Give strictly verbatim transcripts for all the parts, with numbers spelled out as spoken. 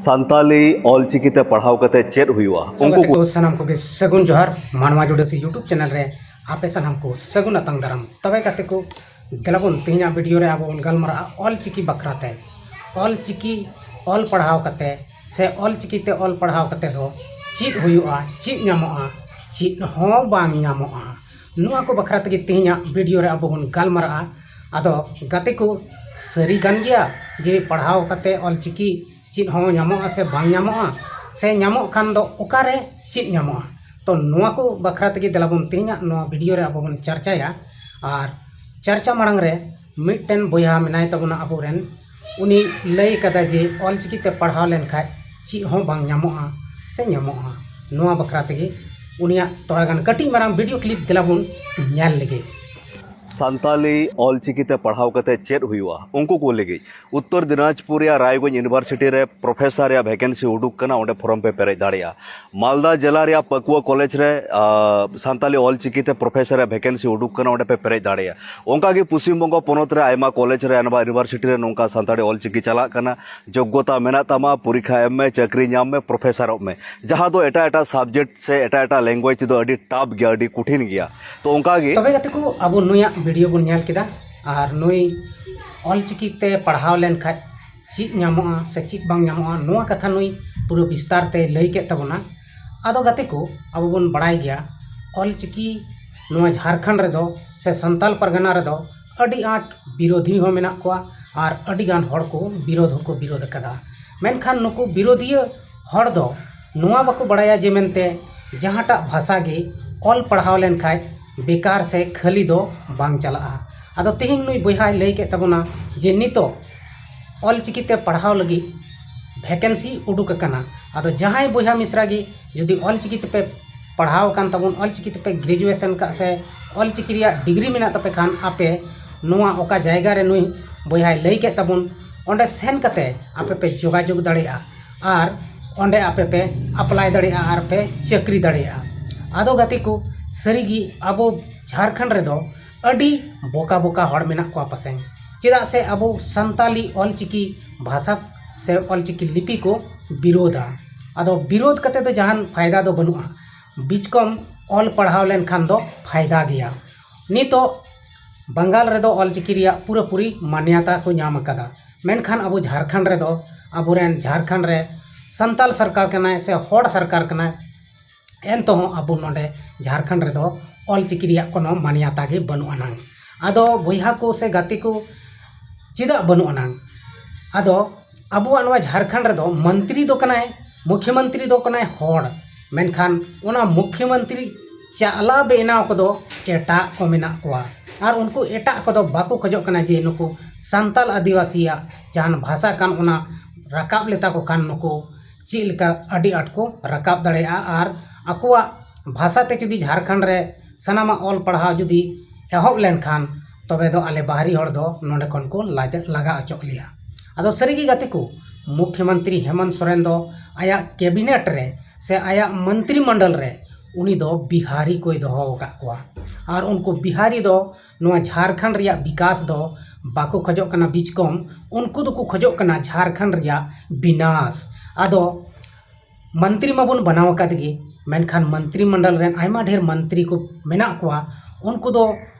ᱥᱟᱱᱛᱟᱞᱤ ᱚᱞᱪᱤᱠᱤ ᱛᱮ ᱯᱟᱲᱦᱟᱣ ᱠᱟᱛᱮ ᱪᱮᱫ ᱦᱩᱭᱩᱜᱼᱟ? ᱩᱱᱠᱩ ᱜᱟᱛᱮ ᱠᱚ ᱥᱟᱱᱟᱢ ᱠᱚᱜᱮ ᱥᱟᱹᱜᱩᱱ ᱡᱚᱦᱟᱨ᱾ ᱢᱟᱱᱣᱟ ᱡᱩᱰᱟᱹᱥᱤ YouTube ᱪᱮᱱᱮᱞ ᱨᱮ ᱟᱯᱮ ᱥᱟᱱᱟᱢ ᱠᱚ ᱥᱟᱹᱜᱩᱱ ᱟᱛᱟᱝ ᱫᱟᱨᱟᱢ᱾ ᱛᱚᱵᱮ ᱜᱟᱛᱮ ᱠᱚ, ᱫᱮᱞᱟ ᱵᱚᱱ ᱛᱮᱦᱮᱧᱟᱜ ᱵᱷᱤᱰᱤᱭᱳ ᱨᱮ ᱟᱵᱚ ᱵᱚᱱ ᱜᱟᱞᱢᱟᱨᱟᱜᱼᱟ ᱚᱞᱪᱤᱠᱤ ᱵᱟᱠᱷᱨᱟ ᱛᱮ᱾ ᱚᱞᱪᱤᱠᱤ ᱚᱞ ᱯᱟᱲᱦᱟᱣ ᱠᱟᱛᱮ ᱥᱮ ᱚᱞᱪᱤᱠᱤ ᱛᱮ ᱚᱞ ᱯᱟᱲᱦᱟᱣ ᱠᱟᱛᱮ ᱫᱚ ᱪᱮᱫ ᱦᱩᱭᱩᱜᱼᱟ, ᱪᱮᱫ ᱧᱟᱢᱚᱜᱼᱟ? ᱪᱮᱫ ᱦᱚᱸ ᱵᱟᱝ ᱧᱟᱢᱚᱜᱼᱟ᱾ ᱱᱚᱣᱟ ᱠᱚ ᱵᱟᱠᱷᱨᱟ ᱛᱮᱜᱮ ᱛᱮᱦᱮᱧᱟᱜ ᱵᱷᱤᱰᱤᱭᱳ ᱨᱮ ᱟᱵᱚ ᱵᱚᱱ ᱜᱟᱞᱢᱟᱨᱟᱜᱼᱟ᱾ ᱟᱫᱚ ᱜᱟᱛᱮ ᱠᱚ, ᱥᱟᱹᱨᱤ ᱠᱟᱱ ᱜᱮᱭᱟ ᱡᱮ ᱯᱟᱲᱦᱟᱣ ᱠᱟᱛᱮ ᱚᱞᱪᱤᱠᱤ ᱪᱮᱫ ᱦᱚᱸ ᱧᱟᱢᱚᱜᱼᱟ ᱥᱮ ᱵᱟᱝ ᱧᱟᱢᱚᱜᱼᱟ, ᱥᱮ ᱧᱟᱢᱚᱜ ᱠᱷᱟᱱ ᱫᱚ ᱚᱠᱟᱨᱮ ᱪᱮᱫ ᱧᱟᱢᱚᱜᱼᱟ? ᱛᱚ ᱱᱚᱣᱟ ᱠᱚ ᱵᱟᱠᱷᱨᱟ ᱛᱮᱜᱮ ᱫᱮᱞᱟ ᱵᱚᱱ ᱛᱮᱦᱮᱧᱟᱜ ᱱᱚᱣᱟ ᱵᱷᱤᱰᱤᱭᱳ ᱨᱮ ᱟᱵᱚ ᱵᱚᱱ ᱪᱟᱨᱪᱟᱭᱟ᱾ ᱟᱨ ᱪᱟᱨᱪᱟ ᱢᱟᱲᱟᱝ ᱨᱮ ᱢᱤᱫᱴᱮᱱ ᱵᱚᱭᱦᱟ ᱢᱮᱱᱟᱭ ᱛᱟᱵᱚᱱᱟ ᱟᱵᱚᱨᱮᱱ, ᱩᱱᱤ ᱞᱟᱹᱭ ᱠᱟᱫᱟ ᱡᱮ ᱚᱞᱪᱤᱠᱤ ᱛᱮ ᱯᱟᱲᱦᱟᱣ ᱞᱮᱱᱠᱷᱟᱡ ᱪᱮᱫ ᱦᱚᱸ ᱵᱟᱝ ᱧᱟᱢᱚᱜᱼᱟ ᱥᱮ ᱧᱟᱢᱚᱜᱼᱟ᱾ ᱱᱚᱣᱟ ᱵᱟᱠᱷᱨᱟ ᱛᱮᱜᱮ ᱩᱱᱤᱭᱟᱜ ᱛᱷᱚᱲᱟ ᱜᱟᱱ ᱠᱟᱹᱴᱤᱡ ᱢᱟᱨᱟᱝ ᱵᱷᱤᱰᱤᱭᱳ ᱠᱞᱤᱯ ᱫᱮᱞᱟ ᱵᱚᱱ ᱧᱮᱞ ᱞᱮᱜᱮ᱾ ᱥᱟᱱᱛᱟᱞᱤ ᱚᱞᱪᱤᱠᱤ ᱛᱮ ᱯᱟᱲᱦᱟᱣ ᱠᱟᱛᱮ ᱪᱮᱫ ᱦᱩᱭᱩᱜᱼᱟ? ᱩᱱᱠᱩ ᱠᱚ ᱞᱟᱹᱜᱤᱫ ᱩᱛᱛᱚᱨ ᱫᱤᱱᱟᱡᱽᱯᱩᱨ ᱨᱮᱭᱟᱜ ᱨᱟᱭᱜᱚᱸᱡᱽ ᱤᱭᱩᱱᱤᱵᱷᱟᱨᱥᱤᱴᱤ ᱨᱮ ᱯᱨᱚᱯᱷᱮᱥᱚᱨ ᱨᱮᱭᱟᱜ ᱵᱷᱮᱠᱮᱱᱥᱤ ᱩᱰᱩᱠ ᱠᱟᱱᱟ, ᱚᱸᱰᱮ ᱯᱷᱚᱨᱚᱢ ᱯᱮ ᱯᱮᱨᱮᱡ ᱫᱟᱲᱮᱭᱟᱜᱼᱟ᱾ ᱢᱟᱞᱫᱟ ᱡᱮᱞᱟ ᱨᱮᱭᱟᱜ ᱯᱟᱹᱠᱩᱣᱟᱹ ᱠᱚᱞᱮᱡᱽ ᱨᱮ, ᱟ, ᱥᱟᱱᱛᱟᱞᱤ ᱚᱞᱪᱤᱠᱤ ᱛᱮ ᱯᱨᱚᱯᱷᱮᱥᱚᱨ ᱨᱮᱭᱟᱜ ᱵᱷᱮᱠᱮᱱᱥᱤ ᱩᱰᱩᱠ ᱠᱟᱱᱟ, ᱚᱸᱰᱮ ᱯᱮ ᱯᱮᱨᱮᱡ ᱫᱟᱲᱮᱭᱟᱜᱼᱟ᱾ ᱚᱱᱠᱟᱜᱮ ᱯᱚᱥᱪᱤᱢ ᱵᱚᱝᱜᱚ ᱯᱚᱱᱚᱛ ᱨᱮ ᱟᱭᱢᱟ ᱠᱚᱞᱮᱡᱽ ᱨᱮ, ᱟᱭᱢᱟ ᱤᱭᱩᱱᱤᱵᱷᱟᱨᱥᱤᱴᱤ ᱨᱮ ᱱᱚᱝᱠᱟ ᱥᱟᱱᱛᱟᱲᱤ ᱚᱞᱪᱤᱠᱤ ᱪᱟᱞᱟᱜ ᱠᱟᱱᱟ᱾ ᱡᱳᱜᱽᱜᱚᱛᱟ ᱢᱮᱱᱟᱜ ᱛᱟᱢᱟ, ᱯᱚᱨᱤᱠᱠᱷᱟ ᱮᱢ ᱢᱮ, ᱪᱟᱹᱠᱨᱤ ᱧᱟᱢ ᱢᱮ, ᱯᱨᱚᱯᱷᱮᱥᱚᱨᱚᱜ ᱢᱮ, ᱡᱟᱦᱟᱸ ᱫᱚ ᱮᱴᱟᱜ ᱮᱴᱟᱜ ᱥᱟᱵᱡᱮᱠᱴ ᱥᱮ ᱮᱴᱟᱜ ᱮᱴᱟᱜ ᱞᱮᱝᱜᱩᱭᱮᱡᱽ ᱛᱮᱫᱚ ᱟᱹᱰᱤ ᱴᱟᱯ ᱜᱮᱭᱟ, ᱟᱹᱰᱤ ᱠᱚᱴᱷᱤᱱ ᱜᱮᱭᱟ᱾ ᱛᱚ ᱚᱱᱠᱟᱜᱮ ᱛᱚᱵᱮ ᱜᱟᱛᱮ ᱠᱚ, ᱟᱵᱚ ᱱᱩᱭᱟᱜ ᱵᱷᱤᱰᱤᱭᱳ ᱵᱚᱱ ᱧᱮᱞ ᱠᱮᱫᱟ, ᱟᱨ ᱱᱩᱭ ᱚᱞᱪᱤᱠᱤ ᱛᱮ ᱯᱟᱲᱦᱟᱣ ᱞᱮᱱᱠᱷᱟᱡ ᱪᱮᱫ ᱧᱟᱢᱚᱜᱼᱟ ᱥᱮ ᱪᱮᱫ ᱵᱟᱝ ᱧᱟᱢᱚᱜᱼᱟ, ᱱᱚᱣᱟ ᱠᱟᱛᱷᱟ ᱱᱩᱭ ᱯᱩᱨᱟᱹ ᱵᱤᱥᱛᱟᱨ ᱛᱮ ᱞᱟᱹᱭ ᱠᱮᱫ ᱛᱟᱵᱚᱱᱟ᱾ ᱟᱫᱚ ᱜᱟᱛᱮ ᱠᱚ, ᱟᱵᱚ ᱵᱚᱱ ᱵᱟᱲᱟᱭ ᱜᱮᱭᱟ, ᱚᱞᱪᱤᱠᱤ ᱱᱚᱣᱟ ᱡᱷᱟᱲᱠᱷᱚᱸᱰ ᱨᱮᱫᱚ ᱥᱮ ᱥᱟᱱᱛᱟᱞ ᱯᱟᱨᱜᱟᱱᱟ ᱨᱮᱫᱚ ᱟᱹᱰᱤ ᱟᱸᱴ ᱵᱤᱨᱳᱫᱷᱤ ᱦᱚᱸ ᱢᱮᱱᱟᱜ ᱠᱚᱣᱟ, ᱟᱨ ᱟᱹᱰᱤ ᱜᱟᱱ ᱦᱚᱲ ᱠᱚ ᱵᱤᱨᱳᱫᱷ ᱦᱚᱸᱠᱚ ᱵᱤᱨᱳᱫᱷ ᱟᱠᱟᱫᱟ᱾ ᱢᱮᱱᱠᱷᱟᱱ ᱱᱩᱠᱩ ᱵᱤᱨᱳᱫᱷᱤᱭᱟᱹ ᱦᱚᱲ ᱫᱚ ᱱᱚᱣᱟ ᱵᱟᱠᱚ ᱵᱟᱲᱟᱭᱟ ᱡᱮ ᱢᱮᱱᱛᱮ ᱡᱟᱦᱟᱸᱴᱟᱜ ᱵᱷᱟᱥᱟ ᱜᱮ ᱚᱞ ᱯᱟᱲᱦᱟᱣ ᱞᱮᱱᱠᱷᱟᱡ ᱵᱮᱠᱟᱨ ᱥᱮ ᱠᱷᱟᱹᱞᱤ ᱫᱚ ᱵᱟᱝ ᱪᱟᱞᱟᱜᱼᱟ᱾ ᱟᱫᱚ ᱛᱮᱦᱮᱧ ᱱᱩᱭ ᱵᱚᱭᱦᱟᱭ ᱞᱟᱹᱭ ᱠᱮᱫ ᱛᱟᱵᱚᱱᱟ ᱡᱮ ᱱᱤᱛᱚᱜ ᱚᱞᱪᱤᱠᱤ ᱛᱮ ᱯᱟᱲᱦᱟᱣ ᱞᱟᱹᱜᱤᱫ ᱵᱷᱮᱠᱮᱱᱥᱤ ᱩᱰᱩᱠ ᱟᱠᱟᱱᱟ᱾ ᱟᱫᱚ ᱡᱟᱦᱟᱸᱭ ᱵᱚᱭᱦᱟ ᱢᱤᱥᱨᱟ ᱜᱮ ᱡᱩᱫᱤ ᱚᱞᱪᱤᱠᱤ ᱛᱮᱯᱮ ᱯᱟᱲᱦᱟᱣ ᱟᱠᱟᱱ ᱛᱟᱵᱚᱱ, ᱚᱞᱪᱤᱠᱤ ᱛᱮᱯᱮ ᱜᱨᱮᱡᱩᱭᱮᱥᱚᱱ ᱠᱟᱜ ᱥᱮ ᱚᱞᱪᱤᱠᱤ ᱨᱮᱭᱟᱜ ᱰᱤᱜᱽᱨᱤ ᱢᱮᱱᱟᱜ ᱛᱟᱯᱮ ᱠᱷᱟᱱ, ᱟᱯᱮ ᱱᱚᱣᱟ ᱚᱠᱟ ᱡᱟᱭᱜᱟ ᱨᱮ ᱱᱩᱭ ᱵᱚᱭᱦᱟᱭ ᱞᱟᱹᱭ ᱠᱮᱫ ᱛᱟᱵᱚᱱ, ᱚᱸᱰᱮ ᱥᱮᱱ ᱠᱟᱛᱮ ᱟᱯᱮ ᱯᱮ ᱡᱳᱜᱟᱡᱳᱜᱽ ᱫᱟᱲᱮᱭᱟᱜᱼᱟ ᱟᱨ ᱚᱸᱰᱮ ᱟᱯᱮ ᱯᱮ ᱟᱯᱞᱟᱭ ᱫᱟᱲᱮᱭᱟᱜᱼᱟ ᱟᱨ ᱯᱮ ᱪᱟᱹᱠᱨᱤ ᱫᱟᱲᱮᱭᱟᱜᱼᱟ᱾ ᱟᱫᱚ ᱜᱟᱛᱮ ᱠᱚ, ᱥᱟᱹᱨᱤᱜᱮ ᱟᱵᱚ ᱡᱷᱟᱲᱠᱷᱚᱸᱰ ᱨᱮᱫᱚ ᱟᱹᱰᱤ ᱵᱚᱠᱟ ᱵᱚᱠᱟ ᱦᱚᱲ ᱢᱮᱱᱟᱜ ᱠᱚᱣᱟ ᱯᱟᱥᱮᱡ, ᱪᱮᱫᱟᱜ ᱥᱮ ᱟᱵᱚ ᱥᱟᱱᱛᱟᱞᱤ ᱚᱞᱪᱤᱠᱤ ᱵᱷᱟᱥᱟ ᱥᱮ ᱚᱞᱪᱤᱠᱤ ᱞᱤᱯᱤ ᱠᱚ ᱵᱤᱨᱳᱫᱟ᱾ ᱟᱫᱚ ᱵᱤᱨᱳᱫ ᱠᱟᱛᱮ ᱫᱚ ᱡᱟᱦᱟᱱ ᱯᱷᱟᱭᱫᱟ ᱫᱚ ᱵᱟᱹᱱᱩᱜᱼᱟ, ᱵᱤᱪᱠᱚᱢ ᱚᱞ ᱯᱟᱲᱦᱟᱣ ᱞᱮᱱᱠᱷᱟᱱ ᱫᱚ ᱯᱷᱟᱭᱫᱟ ᱜᱮᱭᱟ᱾ ᱱᱤᱛᱚᱜ ᱵᱟᱝᱜᱟᱞ ᱨᱮᱫᱚ ᱚᱞᱪᱤᱠᱤ ᱨᱮᱭᱟᱜ ᱯᱩᱨᱟᱹᱯᱩᱨᱤ ᱢᱟᱱᱭᱟᱛᱟ ᱠᱚ ᱧᱟᱢ ᱟᱠᱟᱫᱟ, ᱢᱮᱱᱠᱷᱟᱱ ᱟᱵᱚ ᱡᱷᱟᱲᱠᱷᱚᱸᱰ ᱨᱮᱫᱚ, ᱟᱵᱚᱨᱮᱱ ᱡᱷᱟᱲᱠᱷᱚᱸᱰ ᱨᱮ ᱥᱟᱱᱛᱟᱞ ᱥᱚᱨᱠᱟᱨ ᱠᱟᱱᱟᱭ ᱥᱮ ᱦᱚᱲ ᱥᱚᱨᱠᱟᱨ ᱠᱟᱱᱟᱭ, ᱮᱱ ᱛᱮᱦᱚᱸ ᱟᱵᱚ ᱱᱚᱰᱮ ᱡᱷᱟᱲᱠᱷᱚᱸᱰ ᱨᱮᱫᱚ ᱚᱞᱪᱤᱠᱤ ᱨᱮᱭᱟᱜ ᱠᱳᱱᱳ ᱢᱟᱱᱭᱟᱛᱟ ᱜᱮ ᱵᱟᱹᱱᱩᱜ ᱟᱱᱟᱝ᱾ ᱟᱫᱚ ᱵᱚᱭᱦᱟ ᱠᱚ ᱥᱮ ᱜᱟᱛᱮ ᱠᱚ, ᱪᱮᱫᱟᱜ ᱵᱟᱹᱱᱩᱜ ᱟᱱᱟᱝ? ᱟᱫᱚ ᱟᱵᱚᱣᱟᱜ ᱱᱚᱣᱟ ᱡᱷᱟᱲᱠᱷᱚᱸᱰ ᱨᱮᱫᱚ ᱢᱚᱱᱛᱨᱤ ᱫᱚ ᱠᱟᱱᱟᱭ, ᱢᱩᱠᱷᱭᱚᱢᱚᱱᱛᱨᱤ ᱫᱚ ᱠᱟᱱᱟᱭ ᱦᱚᱲ, ᱢᱮᱱᱠᱷᱟᱱ ᱚᱱᱟ ᱢᱩᱠᱷᱭᱚᱢᱚᱱᱛᱨᱤ ᱪᱟᱞᱟ ᱵᱮᱱᱟᱣ ᱠᱚᱫᱚ ᱮᱴᱟᱜ ᱠᱚ ᱢᱮᱱᱟᱜ ᱠᱚᱣᱟ᱾ ᱟᱨ ᱩᱱᱠᱩ ᱮᱴᱟᱜ ᱠᱚᱫᱚ ᱵᱟᱠᱚ ᱠᱷᱚᱡᱚᱜ ᱠᱟᱱᱟ ᱡᱮ ᱱᱩᱠᱩ ᱥᱟᱱᱛᱟᱞ ᱟᱹᱫᱤᱵᱟᱹᱥᱤᱭᱟᱜ ᱡᱟᱦᱟᱱ ᱵᱷᱟᱥᱟ ᱠᱟᱱ, ᱚᱱᱟ ᱨᱟᱠᱟᱵ ᱞᱮᱛᱟ ᱠᱚ ᱠᱷᱟᱱ ᱱᱩᱠᱩ ᱪᱮᱫ ᱞᱮᱠᱟ ᱟᱹᱰᱤ ᱟᱸᱴ ᱠᱚ ᱨᱟᱠᱟᱵ ᱫᱟᱲᱮᱭᱟᱜᱼᱟ ᱟᱨ ᱟᱠᱚᱣᱟᱜ ᱵᱷᱟᱥᱟ ᱛᱮ ᱡᱩᱫᱤ ᱡᱷᱟᱲᱠᱷᱚᱸᱰ ᱨᱮ ᱥᱟᱱᱟᱢᱟᱜ ᱚᱞ ᱯᱟᱲᱦᱟᱣ ᱡᱩᱫᱤ ᱮᱦᱚᱵ ᱞᱮᱱᱠᱷᱟᱱ, ᱛᱚᱵᱮ ᱫᱚ ᱟᱞᱮ ᱵᱟᱦᱨᱤ ᱦᱚᱲ ᱫᱚ ᱱᱚᱰᱮ ᱠᱷᱚᱱ ᱠᱚ ᱞᱟᱡᱟ-, ᱞᱟᱜᱟ ᱚᱪᱚᱜ ᱞᱮᱭᱟ᱾ ᱟᱫᱚ ᱥᱟᱹᱨᱤᱜᱮ ᱜᱟᱛᱮ ᱠᱚ, ᱢᱩᱠᱷᱭᱚᱢᱚᱱᱛᱨᱤ ᱦᱮᱢᱚᱱᱛ ᱥᱚᱨᱮᱱ ᱫᱚ ᱟᱭᱟᱜ ᱠᱮᱵᱤᱱᱮᱴ ᱨᱮ ᱥᱮ ᱟᱭᱟᱜ ᱢᱚᱱᱛᱨᱤ ᱢᱚᱱᱰᱚᱞ ᱨᱮ ᱩᱱᱤ ᱫᱚ ᱵᱤᱦᱟᱨᱤ ᱠᱚᱭ ᱫᱚᱦᱚ ᱟᱠᱟᱫ ᱠᱚᱣᱟ᱾ ᱟᱨ ᱩᱱᱠᱩ ᱵᱤᱦᱟᱨᱤ ᱫᱚ ᱱᱚᱣᱟ ᱡᱷᱟᱲᱠᱷᱚᱸᱰ ᱨᱮᱭᱟᱜ ᱵᱤᱠᱟᱥ ᱫᱚ ᱵᱟᱠᱚ ᱠᱷᱚᱡᱚᱜ ᱠᱟᱱᱟ ᱵᱤᱪᱠᱚᱢ, ᱩᱱᱠᱩ ᱫᱚᱠᱚ ᱠᱷᱚᱡᱚᱜ ᱠᱟᱱᱟ ᱡᱷᱟᱲᱠᱷᱚᱸᱰ ᱨᱮᱭᱟᱜ ᱵᱤᱱᱟᱥ᱾ ᱟᱫᱚ ᱢᱚᱱᱛᱨᱤ ᱢᱟᱵᱚᱱ ᱵᱮᱱᱟᱣ ᱟᱠᱟᱫ ᱜᱮ, ᱢᱮᱱᱠᱷᱟᱱ ᱢᱚᱱᱛᱨᱤ ᱢᱚᱱᱰᱚᱞ ᱨᱮᱱ ᱟᱭᱢᱟ ᱰᱷᱮᱨ ᱢᱚᱱᱛᱨᱤ ᱠᱚ ᱢᱮᱱᱟᱜ ᱠᱚᱣᱟ, ᱩᱱᱠᱩ ᱫᱚ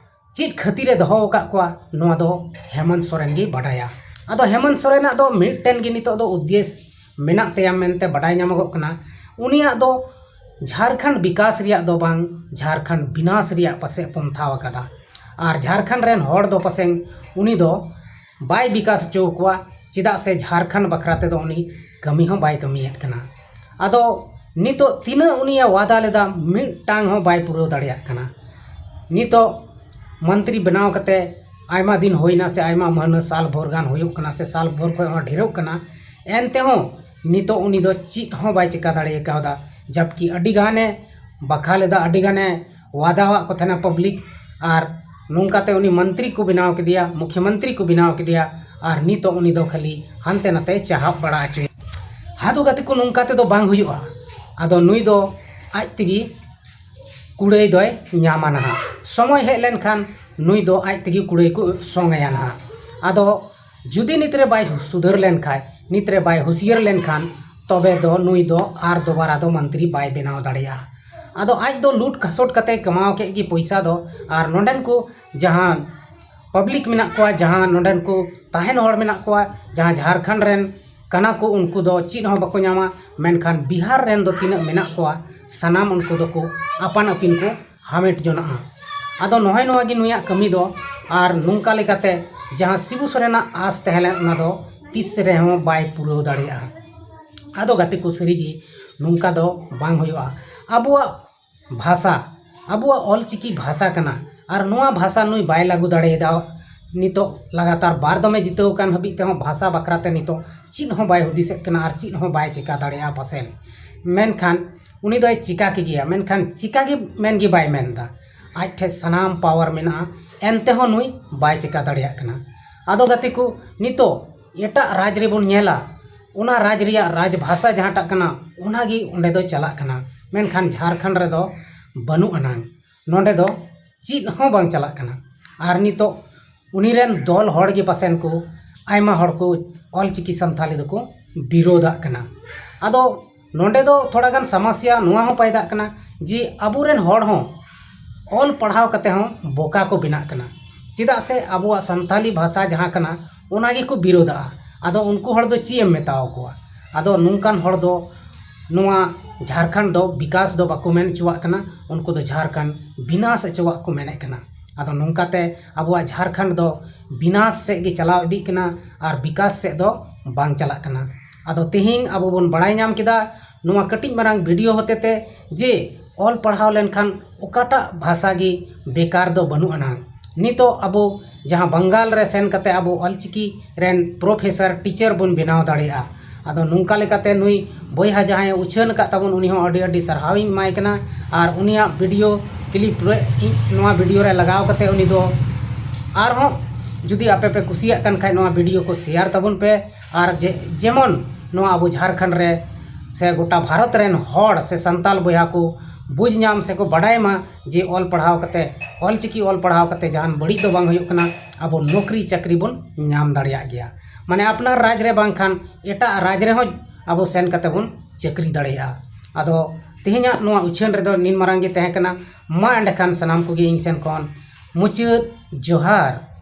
ᱪᱮᱫ ᱠᱷᱟᱹᱛᱤᱨ ᱮ ᱫᱚᱦᱚ ᱟᱠᱟᱫ ᱠᱚᱣᱟ, ᱱᱚᱣᱟ ᱫᱚ ᱦᱮᱢᱚᱱᱛ ᱥᱚᱨᱮᱱ ᱜᱮ ᱵᱟᱰᱟᱭᱟ᱾ ᱟᱫᱚ ᱦᱮᱢᱚᱱᱛ ᱥᱚᱨᱮᱱᱟᱜ ᱫᱚ ᱢᱤᱫᱴᱮᱱ ᱜᱮ ᱱᱤᱛᱚᱜ ᱫᱚ ᱩᱫᱽᱫᱮᱥ ᱢᱮᱱᱟᱜ ᱛᱟᱭᱟ ᱢᱮᱱᱛᱮ ᱵᱟᱰᱟᱭ ᱧᱟᱢᱚᱜᱚᱜ ᱠᱟᱱᱟ᱾ ᱩᱱᱤᱭᱟᱜ ᱫᱚ ᱡᱷᱟᱲᱠᱷᱚᱸᱰ ᱵᱤᱠᱟᱥ ᱨᱮᱭᱟᱜ ᱫᱚ ᱵᱟᱝ, ᱡᱷᱟᱲᱠᱷᱚᱸᱰ ᱵᱤᱱᱟᱥ ᱨᱮᱭᱟᱜ ᱯᱟᱥᱮ ᱯᱚᱱᱛᱷᱟ ᱟᱠᱟᱫᱟ᱾ ᱟᱨ ᱡᱷᱟᱲᱠᱷᱚᱸᱰ ᱨᱮᱱ ᱦᱚᱲ ᱫᱚ ᱯᱟᱥᱮᱡ ᱩᱱᱤ ᱫᱚ ᱵᱟᱭ ᱵᱤᱠᱟᱥ ᱦᱚᱪᱚ ᱟᱠᱚᱣᱟ, ᱪᱮᱫᱟᱜ ᱥᱮ ᱡᱷᱟᱲᱠᱷᱚᱸᱰ ᱵᱟᱠᱷᱨᱟ ᱛᱮᱫᱚ ᱩᱱᱤ ᱠᱟᱹᱢᱤ ᱦᱚᱸ ᱵᱟᱭ ᱠᱟᱹᱢᱤᱭᱮᱫ ᱠᱟᱱᱟ᱾ ᱟᱫᱚ ᱱᱤᱛᱚᱜ ᱛᱤᱱᱟᱹᱜ ᱩᱱᱤᱭ ᱣᱟᱫᱟ ᱞᱮᱫᱟ, ᱢᱤᱫᱴᱟᱝ ᱦᱚᱸ ᱵᱟᱭ ᱯᱩᱨᱟᱹᱣ ᱫᱟᱲᱮᱭᱟᱜ ᱠᱟᱱᱟ᱾ ᱱᱤᱛᱚᱜ ᱢᱚᱱᱛᱨᱤ ᱵᱮᱱᱟᱣ ᱠᱟᱛᱮ ᱟᱭᱢᱟ ᱫᱤᱱ ᱦᱩᱭᱱᱟ ᱥᱮ ᱟᱭᱢᱟ ᱢᱟᱹᱦᱱᱟᱹ, ᱥᱟᱞ ᱵᱷᱳᱨ ᱜᱟᱱ ᱦᱩᱭᱩᱜ ᱠᱟᱱᱟ ᱥᱮ ᱥᱟᱞ ᱵᱷᱳᱨ ᱠᱷᱚᱱ ᱦᱚᱸ ᱰᱷᱮᱨᱚᱜ ᱠᱟᱱᱟ, ᱮᱱ ᱛᱮᱦᱚᱸ ᱱᱤᱛᱚᱜ ᱩᱱᱤ ᱫᱚ ᱪᱮᱫ ᱦᱚᱸ ᱵᱟᱭ ᱪᱤᱠᱟ ᱫᱟᱲᱮ ᱠᱟᱣᱫᱟ᱾ ᱡᱟᱵᱠᱤ ᱟᱹᱰᱤ ᱜᱟᱱᱮ ᱵᱟᱠᱷᱟ ᱞᱮᱫᱟ, ᱟᱹᱰᱤ ᱜᱟᱱᱮ ᱣᱟᱫᱟᱣᱟᱜ ᱠᱚ ᱛᱟᱦᱮᱱᱟ ᱯᱟᱵᱽᱞᱤᱠ, ᱟᱨ ᱱᱚᱝᱠᱟᱛᱮ ᱩᱱᱤ ᱢᱚᱱᱛᱨᱤ ᱠᱚ ᱵᱮᱱᱟᱣ ᱠᱮᱫᱮᱭᱟ, ᱢᱩᱠᱷᱭᱚᱢᱚᱱᱛᱨᱤ ᱠᱚ ᱵᱮᱱᱟᱣ ᱠᱮᱫᱮᱭᱟ, ᱟᱨ ᱱᱤᱛᱚᱜ ᱩᱱᱤ ᱫᱚ ᱠᱷᱟᱹᱞᱤ ᱦᱟᱱᱛᱮ ᱱᱟᱛᱮ ᱪᱟᱦᱟᱵ ᱵᱟᱲᱟ ᱦᱚᱪᱚᱭᱟ᱾ ᱟᱫᱚ ᱜᱟᱛᱮ ᱠᱚ, ᱱᱚᱝᱠᱟ ᱛᱮᱫᱚ ᱵᱟᱝ ᱦᱩᱭᱩᱜᱼᱟ᱾ ᱟᱫᱚ ᱱᱩᱭ ᱫᱚ ᱟᱡ ᱛᱮᱜᱮ ᱠᱩᱲᱟᱹᱭ ᱫᱚᱭ ᱧᱟᱢᱟ ᱱᱟᱦᱟᱜ᱾ ᱥᱚᱢᱚᱭ ᱦᱮᱡ ᱞᱮᱱᱠᱷᱟᱱ ᱱᱩᱭ ᱫᱚ ᱟᱡ ᱛᱮᱜᱮ ᱠᱩᱲᱟᱹᱭ ᱠᱚ ᱥᱚᱝ ᱟᱭᱟ ᱱᱟᱦᱟᱜ᱾ ᱟᱫᱚ ᱡᱩᱫᱤ ᱱᱤᱛ ᱨᱮ ᱵᱟᱭ ᱥᱩᱫᱷᱟᱹᱨ ᱞᱮᱱ ᱠᱷᱟᱡ, ᱱᱤᱛ ᱨᱮ ᱵᱟᱭ ᱦᱩᱥᱤᱭᱟᱹᱨ ᱞᱮᱱᱠᱷᱟᱱ, ᱛᱚᱵᱮ ᱫᱚ ᱱᱩᱭ ᱫᱚ ᱟᱨ ᱫᱚᱵᱟᱨᱟ ᱫᱚ ᱢᱚᱱᱛᱨᱤ ᱵᱟᱭ ᱵᱮᱱᱟᱣ ᱫᱟᱲᱮᱭᱟᱜᱼᱟ᱾ ᱟᱫᱚ ᱟᱡ ᱫᱚ ᱞᱩᱴ ᱠᱷᱟᱥᱚᱴ ᱠᱟᱛᱮ ᱠᱟᱢᱟᱣ ᱠᱮᱫ ᱜᱮ ᱯᱚᱭᱥᱟ ᱫᱚ, ᱟᱨ ᱱᱚᱰᱮᱱ ᱠᱚ ᱡᱟᱦᱟᱸ ᱯᱟᱵᱽᱞᱤᱠ ᱢᱮᱱᱟᱜ ᱠᱚᱣᱟ, ᱡᱟᱦᱟᱸ ᱱᱚᱰᱮᱱ ᱠᱚ ᱛᱟᱦᱮᱱ ᱦᱚᱲ ᱢᱮᱱᱟᱜ ᱠᱚᱣᱟ, ᱡᱟᱦᱟᱸ ᱡᱷᱟᱲᱠᱷᱚᱸᱰ ᱨᱮᱱ ᱠᱟᱱᱟ ᱠᱚ, ᱩᱱᱠᱩ ᱫᱚ ᱪᱮᱫ ᱦᱚᱸ ᱵᱟᱠᱚ ᱧᱟᱢᱟ᱾ ᱢᱮᱱᱠᱷᱟᱱ ᱵᱤᱦᱟᱨ ᱨᱮᱱ ᱫᱚ ᱛᱤᱱᱟᱹᱜ ᱢᱮᱱᱟᱜ ᱠᱚᱣᱟ, ᱥᱟᱱᱟᱢ ᱩᱱᱠᱩ ᱫᱚᱠᱚ ᱟᱯᱟᱱ ᱟᱹᱯᱤᱱ ᱠᱚ ᱦᱟᱢᱮᱴ ᱡᱚᱱᱟᱜᱼᱟ᱾ ᱟᱫᱚ ᱱᱚᱜᱼᱚᱭ ᱱᱚᱣᱟ ᱜᱮ ᱱᱩᱭᱟᱜ ᱠᱟᱹᱢᱤ ᱫᱚ᱾ ᱟᱨ ᱱᱚᱝᱠᱟ ᱞᱮᱠᱟᱛᱮ ᱡᱟᱦᱟᱸ ᱥᱤᱵᱩ ᱥᱚᱨᱮᱱᱟᱜ ᱟᱸᱥ ᱛᱟᱦᱮᱸ ᱞᱮᱱ, ᱚᱱᱟ ᱫᱚ ᱛᱤᱥ ᱨᱮᱦᱚᱸ ᱵᱟᱭ ᱯᱩᱨᱟᱹᱣ ᱫᱟᱲᱮᱭᱟᱜᱼᱟ᱾ ᱟᱫᱚ ᱜᱟᱛᱮ ᱠᱚ, ᱥᱟᱹᱨᱤᱜᱮ ᱱᱚᱝᱠᱟ ᱫᱚ ᱵᱟᱝ ᱦᱩᱭᱩᱜᱼᱟ᱾ ᱟᱵᱚᱣᱟᱜ ᱵᱷᱟᱥᱟ, ᱟᱵᱚᱣᱟᱜ ᱚᱞᱪᱤᱠᱤ ᱵᱷᱟᱥᱟ ᱠᱟᱱᱟ, ᱟᱨ ᱱᱚᱣᱟ ᱵᱷᱟᱥᱟ ᱱᱩᱭ ᱵᱟᱭ ᱞᱟᱹᱜᱩ ᱫᱟᱲᱮᱭᱟᱫᱟ᱾ ᱱᱤᱛᱚᱜ ᱞᱟᱜᱟᱛᱟᱨ ᱵᱟᱨ ᱫᱚᱢᱮ ᱡᱤᱛᱟᱹᱣ ᱟᱠᱟᱱ ᱦᱟᱹᱵᱤᱡ ᱛᱮᱦᱚᱸ ᱵᱷᱟᱥᱟ ᱵᱟᱠᱷᱨᱟ ᱛᱮ ᱱᱤᱛᱚᱜ ᱪᱮᱫ ᱦᱚᱸ ᱵᱟᱭ ᱦᱩᱫᱤᱥᱮᱫ ᱠᱟᱱᱟ ᱟᱨ ᱪᱮᱫ ᱦᱚᱸ ᱵᱟᱭ ᱪᱮᱠᱟ ᱫᱟᱲᱮᱭᱟᱜᱼᱟ ᱯᱟᱥᱮᱡ᱾ ᱢᱮᱱᱠᱷᱟᱱ ᱩᱱᱤ ᱫᱚᱭ ᱪᱮᱠᱟ ᱠᱮᱜᱮᱭᱟ, ᱢᱮᱱᱠᱷᱟᱱ ᱪᱮᱠᱟ ᱜᱮ ᱢᱮᱱ ᱜᱮ ᱵᱟᱭ ᱢᱮᱱᱫᱟ᱾ ᱟᱡ ᱴᱷᱮᱱ ᱥᱟᱱᱟᱢ ᱯᱟᱣᱟᱨ ᱢᱮᱱᱟᱜᱼᱟ, ᱮᱱᱛᱮᱦᱚᱸ ᱱᱩᱭ ᱵᱟᱭ ᱪᱮᱠᱟ ᱫᱟᱲᱮᱭᱟᱜ ᱠᱟᱱᱟ᱾ ᱟᱫᱚ ᱜᱟᱛᱮ ᱠᱚ, ᱱᱤᱛᱚᱜ ᱮᱴᱟᱜ ᱨᱟᱡᱽ ᱨᱮᱵᱚᱱ ᱧᱮᱞᱟ, ᱚᱱᱟ ᱨᱟᱡᱽ ᱨᱮᱭᱟᱜ ᱨᱟᱡᱽ ᱵᱷᱟᱥᱟ ᱡᱟᱦᱟᱸᱴᱟᱜ ᱠᱟᱱᱟ, ᱚᱱᱟᱜᱮ ᱚᱸᱰᱮ ᱫᱚ ᱪᱟᱞᱟᱜ ᱠᱟᱱᱟ᱾ ᱢᱮᱱᱠᱷᱟᱱ ᱡᱷᱟᱲᱠᱷᱚᱸᱰ ᱨᱮᱫᱚ ᱵᱟᱹᱱᱩᱜ ᱟᱱᱟᱝ, ᱱᱚᱸᱰᱮ ᱫᱚ ᱪᱮᱫ ᱦᱚᱸ ᱵᱟᱝ ᱪᱟᱞᱟᱜ ᱠᱟᱱᱟ᱾ ᱟᱨ ᱱᱤᱛᱚᱜ ᱩᱱᱤ ᱨᱮᱱ ᱫᱚᱞ ᱦᱚᱲ ᱜᱮ ᱯᱟᱥᱮᱱ ᱠᱚ, ᱟᱭᱢᱟ ᱦᱚᱲ ᱠᱚ ᱚᱞᱪᱤᱠᱤ ᱥᱟᱱᱛᱷᱟᱞᱤ ᱫᱚᱠᱚ ᱵᱤᱨᱳᱫᱟᱜ ᱠᱟᱱᱟ᱾ ᱟᱫᱚ ᱱᱚᱸᱰᱮ ᱫᱚ ᱛᱷᱚᱲᱟ ᱜᱟᱱ ᱥᱚᱢᱚᱥᱥᱟ ᱱᱚᱣᱟ ᱦᱚᱸ ᱯᱟᱭᱫᱟᱜ ᱠᱟᱱᱟ ᱡᱮ ᱟᱵᱚᱨᱮᱱ ᱦᱚᱲ ᱦᱚᱸ ᱚᱞ ᱯᱟᱲᱦᱟᱣ ᱠᱟᱛᱮ ᱦᱚᱸ ᱵᱚᱠᱟ ᱠᱚ ᱵᱮᱱᱟᱜ ᱠᱟᱱᱟ᱾ ᱪᱮᱫᱟᱜ ᱥᱮ ᱟᱵᱚᱣᱟᱜ ᱥᱟᱱᱛᱟᱞᱤ ᱵᱷᱟᱥᱟ ᱡᱟᱦᱟᱸ ᱠᱟᱱᱟ, ᱚᱱᱟ ᱜᱮᱠᱚ ᱵᱤᱨᱳᱫᱟᱜᱼᱟ᱾ ᱟᱫᱚ ᱩᱱᱠᱩ ᱦᱚᱲ ᱫᱚ ᱪᱮᱫ ᱮᱢ ᱢᱮᱛᱟᱣ ᱠᱚᱣᱟ? ᱟᱫᱚ ᱱᱚᱝᱠᱟᱱ ᱦᱚᱲ ᱫᱚ ᱱᱚᱣᱟ ᱡᱷᱟᱲᱠᱷᱚᱸᱰ ᱫᱚ ᱵᱤᱠᱟᱥ ᱫᱚ ᱵᱟᱠᱚ ᱢᱮᱱ ᱦᱚᱪᱚᱣᱟᱜ ᱠᱟᱱᱟ, ᱩᱱᱠᱩ ᱫᱚ ᱡᱷᱟᱲᱠᱷᱚᱸᱰ ᱵᱤᱱᱟᱥ ᱦᱚᱪᱚᱣᱟᱜ ᱠᱚ ᱢᱮᱱᱮᱫ ᱠᱟᱱᱟ᱾ ᱟᱫᱚ ᱱᱚᱝᱠᱟᱛᱮ ᱟᱵᱚᱣᱟᱜ ᱡᱷᱟᱲᱠᱷᱚᱸᱰ ᱫᱚ ᱵᱤᱱᱟᱥ ᱥᱮᱫ ᱜᱮ ᱪᱟᱞᱟᱣ ᱤᱫᱤᱜ ᱠᱟᱱᱟ ᱟᱨ ᱵᱤᱠᱟᱥ ᱥᱮᱫ ᱫᱚ ᱵᱟᱝ ᱪᱟᱞᱟᱜ ᱠᱟᱱᱟ᱾ ᱟᱫᱚ ᱛᱮᱦᱮᱧ ᱟᱵᱚ ᱵᱚᱱ ᱵᱟᱲᱟᱭ ᱧᱟᱢ ᱠᱮᱫᱟ ᱱᱚᱣᱟ ᱠᱟᱹᱴᱤᱡ ᱢᱟᱨᱟᱝ ᱵᱷᱤᱰᱤᱭᱳ ᱦᱚᱛᱮᱛᱮ ᱡᱮ ᱚᱞ ᱯᱟᱲᱦᱟᱣ ᱞᱮᱱᱠᱷᱟᱱ ᱚᱠᱟᱴᱟᱜ ᱵᱷᱟᱥᱟ ᱜᱮ ᱵᱮᱠᱟᱨ ᱫᱚ ᱵᱟᱹᱱᱩᱜ ᱟᱱᱟ᱾ ᱱᱤᱛᱚᱜ ᱟᱵᱚ ᱡᱟᱦᱟᱸ ᱵᱟᱝᱜᱟᱞ ᱨᱮ ᱥᱮᱱ ᱠᱟᱛᱮ ᱟᱵᱚ ᱚᱞᱪᱤᱠᱤ ᱨᱮᱱ ᱯᱨᱚᱯᱷᱮᱥᱚᱨ, ᱴᱤᱪᱟᱨ ᱵᱚᱱ ᱵᱮᱱᱟᱣ ᱫᱟᱲᱮᱭᱟᱜᱼᱟ᱾ ᱟᱫᱚ ᱱᱚᱝᱠᱟ ᱞᱮᱠᱟᱛᱮ ᱱᱩᱭ ᱵᱚᱭᱦᱟ ᱡᱟᱦᱟᱸᱭ ᱩᱪᱷᱟᱹᱱ ᱟᱠᱟᱫ ᱛᱟᱵᱚᱱ, ᱩᱱᱤ ᱦᱚᱸ ᱟᱹᱰᱤ ᱟᱹᱰᱤ ᱥᱟᱨᱦᱟᱣᱤᱧ ᱮᱢᱟᱭ ᱠᱟᱱᱟ᱾ ᱟᱨ ᱩᱱᱤᱭᱟᱜ ᱵᱷᱤᱰᱤᱭᱳ ᱠᱞᱤᱯ ᱨᱮ ᱤᱧ ᱱᱚᱣᱟ ᱵᱷᱤᱰᱤᱭᱳ ᱨᱮ ᱞᱟᱜᱟᱣ ᱠᱟᱛᱮ ᱩᱱᱤ ᱫᱚ ᱟᱨᱦᱚᱸ ᱡᱩᱫᱤ ᱟᱯᱮ ᱯᱮ ᱠᱩᱥᱤᱭᱟᱜ ᱠᱟᱱ ᱠᱷᱟᱡ, ᱱᱚᱣᱟ ᱵᱷᱤᱰᱤᱭᱳ ᱠᱚ ᱥᱮᱭᱟᱨ ᱛᱟᱵᱚᱱ ᱯᱮ᱾ ᱟᱨ ᱡᱮ, ᱡᱮᱢᱚᱱ ᱱᱚᱣᱟ ᱟᱵᱚ ᱡᱷᱟᱲᱠᱷᱚᱸᱰ ᱨᱮ ᱥᱮ ᱜᱚᱴᱟ ᱵᱷᱟᱨᱚᱛ ᱨᱮᱱ ᱦᱚᱲ ᱥᱮ ᱥᱟᱱᱛᱟᱞ ᱵᱚᱭᱦᱟ ᱠᱚ ᱵᱩᱡᱽ ᱧᱟᱢ ᱥᱮᱠᱚ ᱵᱟᱰᱟᱭ ᱢᱟ ᱡᱮ ᱚᱞ ᱯᱟᱲᱦᱟᱣ ᱠᱟᱛᱮ, ᱚᱞᱪᱤᱠᱤ ᱚᱞ ᱯᱟᱲᱦᱟᱣ ᱠᱟᱛᱮ ᱡᱟᱦᱟᱱ ᱵᱟᱹᱲᱤᱡ ᱫᱚ ᱵᱟᱝ ᱦᱩᱭᱩᱜ ᱠᱟᱱᱟ, ᱟᱵᱚ ᱱᱚᱠᱨᱤ ᱪᱟᱹᱠᱨᱤ ᱵᱚᱱ ᱧᱟᱢ ᱫᱟᱲᱮᱭᱟᱜ ᱜᱮᱭᱟ᱾ ᱢᱟᱱᱮ ᱟᱯᱱᱟᱨ ᱨᱟᱡᱽ ᱨᱮ ᱵᱟᱝᱠᱷᱟᱱ ᱮᱴᱟᱜ ᱨᱟᱡᱽ ᱨᱮᱦᱚᱸ ᱟᱵᱚ ᱥᱮᱱ ᱠᱟᱛᱮ ᱵᱚᱱ ᱪᱟᱹᱠᱨᱤ ᱫᱟᱲᱮᱭᱟᱜᱼᱟ᱾ ᱟᱫᱚ ᱛᱮᱦᱮᱧᱟᱜ ᱱᱚᱣᱟ ᱩᱪᱷᱟᱹᱱ ᱨᱮᱫᱚ ᱱᱤᱱ ᱢᱟᱨᱟᱝ ᱜᱮ ᱛᱟᱦᱮᱸ ᱠᱟᱱᱟ᱾ ᱢᱟ ᱮᱸᱰᱮᱠᱷᱟᱱ ᱥᱟᱱᱟᱢ ᱠᱚᱜᱮ ᱤᱧ ᱥᱮᱱ ᱠᱷᱚᱱ ᱢᱩᱪᱟᱹᱫ ᱡᱚᱦᱟᱨ᱾